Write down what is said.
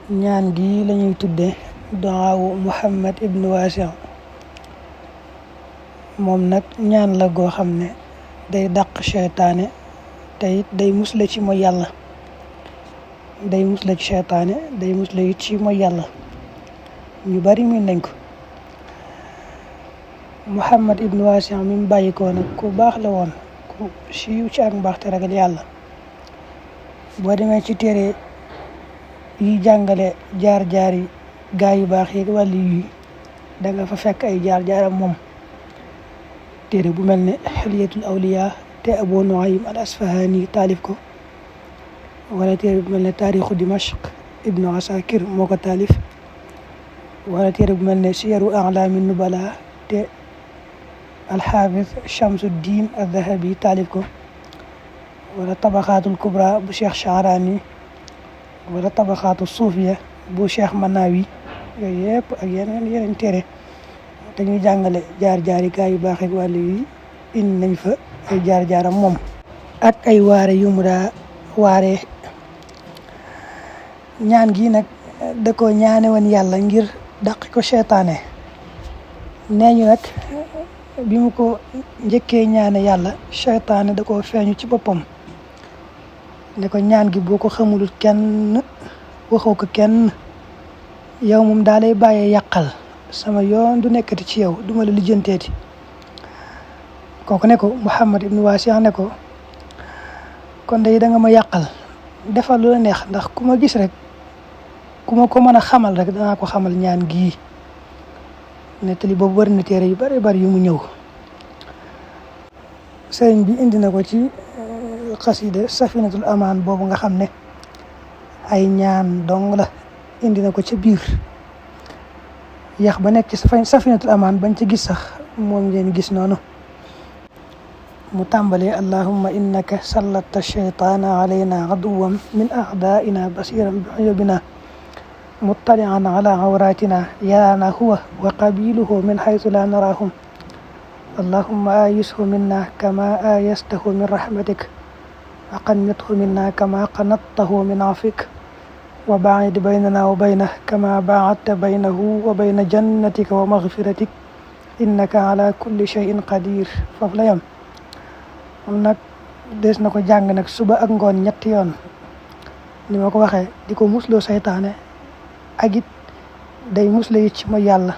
ñaan gi lañuy tudde duwaawu Muhammad ibn Wasi' moom nag ñaan la goo xam ne day dàq seytaane te it day musle ci mooy yàlla day musle ci seytaane day musle it ci mooy yàlla ñu bari miin nañ ko. Muhammad ibn Wasi' mi mu bàyyi ko nag ku baax la woon ku siiw ci ak mbaax te ragal yàlla. boo demee ci téere yi jàngale jaar-jaar yi gaa yu baax yi wàllu yi da nga fa fekk ay jaar-jaaram moom. téere bu mel ne Hilyatul Awliya te Abu Nuaym al Asfahani taalif ko, wala téere bu mel ne Taarixu Dimashq Ibnu Asakir moo ko taalif, wala téere bu mel ne Siyaru A'laami Nubala te Alxaafis Shamsuddin Al-Dhahabi taalif ko, wala Tabaxaatul Kubra bu Cheikh Sha'rani, wala Tabaxaatu Suufiya bu Cheikh Manawi. yooyu yëpp ak yeneen téere dañuy jàngale jaar-jaari gaa yu baax ak wàllu yi indi nañ fa ay jaar-jaaram moom ak ay waare yu mu daa waaree. ñaan gi nag da ko ñaane woon yàlla ngir dàq ko seytaane. nee ñu nag bi mu ko njëkkee ñaane yàlla seytaane da ko feeñu ci boppam ne ko ñaan gi boo ko xamulul kenn waxoo ko kenn, yow moom daa lay bàyyee yàqal, sama yoon du nekkati ci yow, duma la lijjanteeti. kooku ne ko Muhammad ibn Wasi' ne ko kon day da nga ma yàqal, defal lu la neex, ndax ku ma gis rek ku ma ko mën a xamal rek danaa ko xamal ñaan gii. nettali boobu bari na téere yu bari yu mu ñëw. sëriñ bi indi na ko ci xasida Safinatul Amaan boobu nga xam ne ay ñaan dong la, indi na ko ca biir. yax ba nekk ci Safinatul Amaan bañ ci gis sax moom ngeen gis noonu. mu tàmbalee allahumma innaka sallatta shaytaana alayna aduwan min a'daa'ina basiran bi uyubina muttali'an ala awratina yaraana huwa wa qabiluhu min haythu la narahum allahumma ayishu minna kama ayastahu min rahmatik wa qannithu minna kama qanattahu min afik wa baa'id baynana wa baynah kama baa'adta baynahu wa bayna jannatika wa maghfiratik innaka ala kulli shay'in qadir. foofu la yam moom nag des na ko jàng nag suba ak ngoon ñetti yoon ni ma ko waxee, di ko musloo saytaane ak it day musle it ci mooy yàlla.